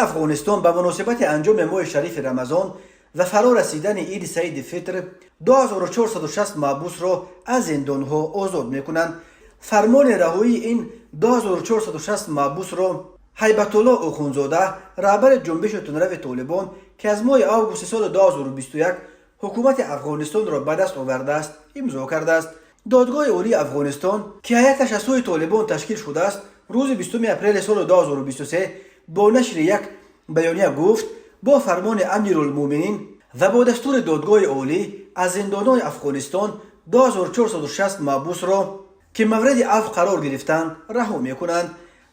Афғонистон ба муносибати анҷоми моҳи шарифи Рамазон ва фаро расидани Иди Саиди Фитр 2460 маҳбусро аз зиндонҳо озод мекунанд. Фармони раҳоии ин 2460 маҳбусро Ҳайбатулло Охунзода, раҳбари ҷунбиши тунрави Толибон, ки аз моҳи августи соли 2021 ҳукумати Афғонистонро ба даст овардааст, имзо кардааст. Додгоҳи Олии Афғонистон, ки ҳайаташ аз сӯи Толибон ташкил шудааст, рӯзи 20 апрели соли 2023 бо нашри як баёния гуфт: бо фармони Амирулмӯминин ва бо дастури Додгоҳи Олӣ аз зиндонҳои Афғонистон 2460 маҳбусро, ки мавриди афв қарор гирифтанд, раҳо мекунанд.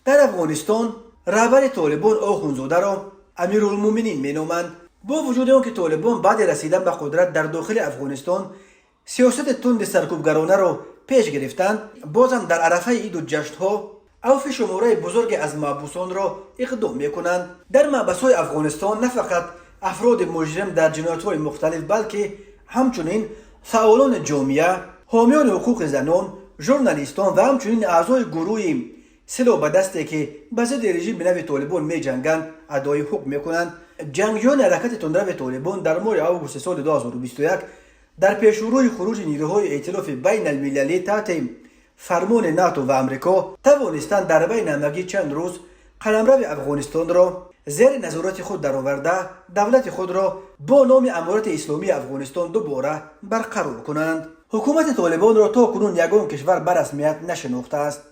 Дар Афғонистон раҳбари Толибон Охунзодаро Амирулмӯминин меноманд. Бо вуҷуди он ки Толибон баъди расидан ба қудрат дар дохили Афғонистон сиёсати тунди саркӯбгаронаро пеш гирифтанд, бозам дар арафаи иду ҷашнҳо авфи шумораи бузурге аз маҳбусонро иқдом мекунанд. Дар маҳбасҳои Афғонистон на фақат афроди муҷрим дар ҷиноятҳои мухталиф, балки ҳамчунин фаъолони ҷомеа, ҳомиёни ҳуқуқи занон, журналистон ва ҳамчунин аъзои гурӯҳи силоҳ ба дасте, ки ба зидди режими нави Толибон меҷанганд, адои ҳукм мекунанд. Ҷангҷӯёни ҳаракати тундрави Толибон дар моҳи августи соли 2021 дар пешурӯи хуруҷи нирӯҳои эътилофи байналмилалӣ таҳти фармони НАТО ва Амрико тавонистанд дар байни ҳамагӣ чанд рӯз қаламрави Афғонистонро зери назорати худ дароварда, давлати худро бо номи Аморати Исломии Афғонистон дубора барқарор кунанд. Ҳукумати Толибонро то кунун ягон кишвар ба расмият нашинохтааст.